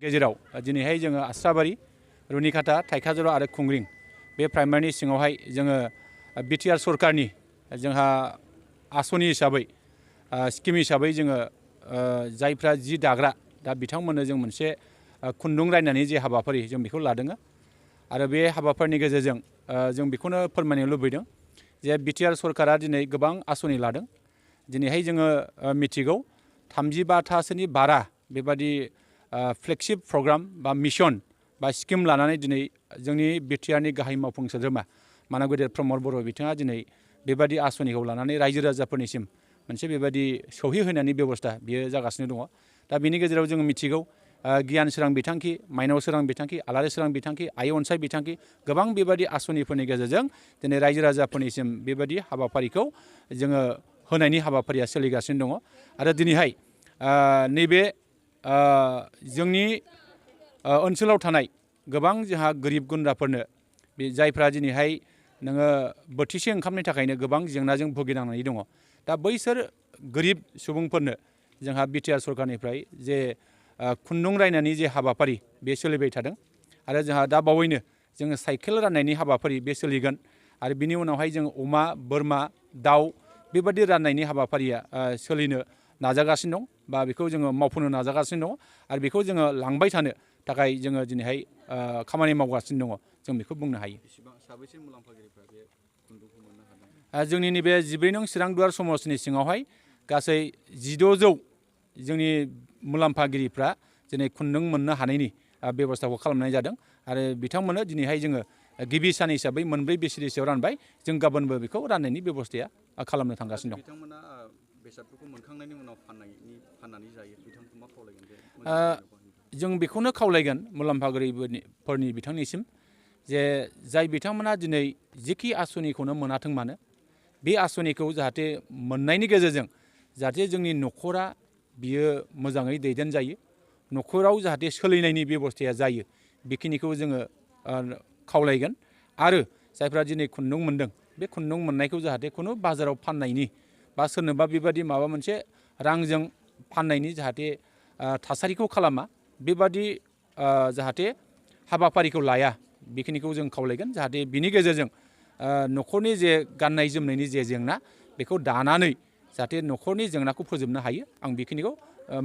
गेजेराव दिनैहाय जोङो आस्राबारि रुनिकाटा थाइखाजरा आरो खुंग्रिं बे प्राइमारिनि सिङावहाय जोङो बिटिआर सरकारनि जोंहा आसनि हिसाबै स्किम हिसाबै जोङो जायफ्रा जि दाग्रा दा बिथांमोननो जों मोनसे खुन्दुं राननायनि जे हाबाफारि जों बेखौ लादों आरो बे हाबाफारिनि गेजेरजों जों बेखौनो फोरमायनो लुबैदों जे बिटिआर सरकारा दिनै गोबां आसनि लादों। दिनैहाय जोङो मिथिगौ 35थासोनि बारा बेबादि फ्लेगशिप प्रग्राम बा मिशन बा स्किम लानानै दिनै जोंनि बिटिआरनि गाहाय मावफुं सोद्रोमा मानव गेदेर प्रमद बर' बिथाङा दिनै बेबादि आसनिखौ लानानै रायजो राजाफोरनिसिम मोनसे बेबादि सौहैहोनायनि बेबस्था बियो जागासिनो दङ। दा बिनि गेजेराव जों मिथिगौ गियान सोरां बिथांखि, माइनाव सोरां बिथांखि, आलारि सोरां बिथांखि, आइ अनसाय बिथांखि गोबां बेबादि आसनिफोरनि गेजेरजों दिनै रायजो राजाफोरनिसिम बेबादि हाबाफारिखौ जोङो होनायनि हाबाफारिया सोलिगासिनो दङ। आरो दिनैहाय नैबे जोंनि ओनसोलाव थानाय गोबां जोंहा गोरिब गुन्द्राफोरनो बे जायफ्रा दिनैहाय नोङो बोथिसे ओंखामनि थाखायनो गोबां जेंनाजों भुगिनांनानै दङ। दा बैसोर गोरिब सुबुंफोरनो जोंहा बिटिआर सरकारनिफ्राय जे खुन्दुं राननायनि जे हाबाफारि बे सोलिबाय थादों आरो जोंहा दा बावैनो जोङो साइकेल राननायनि हाबाफारि बे सोलिगोन आरो बिनि उनावहाय जों अमा, बोरमा, दाउ बेबादि राननायनि हाबाफारिया सोलिनो नाजागासिनो दं बा बेखौ जोङो मावफुंनो नाजागासिनो दङ आरो बेखौ जोङो लांबाय थानो थाखाय जोङो दिनैहाय खामानि मावगासिनो दङ जों बेखौ बुंनो हायो। साबैसे मुलाम्फागिरिफ्रा बे खुन्दुंखौ मोननो हादों? जोंनि नैबे 14 नं चिरां दुवार समाजनि सिङावहाय गासै 1600 जोंनि मुलाम्फागिरिफ्रा दिनै खुन्दुं मोननो हानायनि बेबस्थाखौ खालामनाय जादों आरो बिथांमोननो दिनैहाय जोङो गिबि सान हिसाबै मोनब्रै VCDCआव रानबाय। जों गाबोनबो बेखौ राननायनि बेबस्थाया खालामनो थांगासिनो दं। बिथांमोना बेसादफोरखौ मोनखांनायनि उनाव फाननानै जायो बिथांमोनखौ मा खावलायगोन जे जों बेखौनो खावलायगोन मुलाम्फागिरिफोरनि बिथांनिसिम जे जाय बिथांमोना दिनै जेखि आसनिखौनो मोनाथों मानो बे आसनिखौ जाहाथे मोननायनि गेजेरजों जाहाथे जोंनि न'खरा बियो मोजाङै दैदेनजायो, न'खराव जाहाथे सोलिनायनि बेबस्थाया जायो बेखिनिखौ जोङो खावलायगोन। आरो जायफ्रा दिनै खुन्दुं मोनदों बे खुन्दुं मोननायखौ जाहाथे खुनु बाजाराव फाननायनि बा सोरनोबा बेबादि माबा मोनसे रांजों फाननायनि जाहाथे थासारिखौ खालामा, बेबादि जाहाथे हाबाफारिखौ लाया बेखिनिखौ जों खावलायगोन। जाहाथे बिनि गेजेरजों न'खरनि जे गाननाय जोमनायनि जे जेंना बेखौ दानानै जाहाथे न'खरनि जेंनाखौ फोजोबनो हायो। आं बेखिनिखौ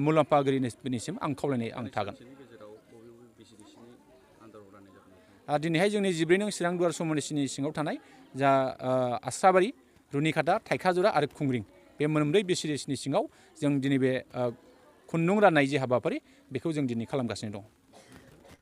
मुलाम्फागिरिनिसिम आं खावलायनाय थागोन। दिनैहाय जोंनि 14 नं चिरां दुवार समस्तिनि सिङाव थानाय जा आस्राबारि, रुनिकाटा, थाइखाजरा आरो खुंग्रिं बे मोनब्रै VCDCनि सिङाव जों दिनै बे खुन्दुं राननाय जे हाबाफारि बेखौ जों दिनै खालामगासिनो दं।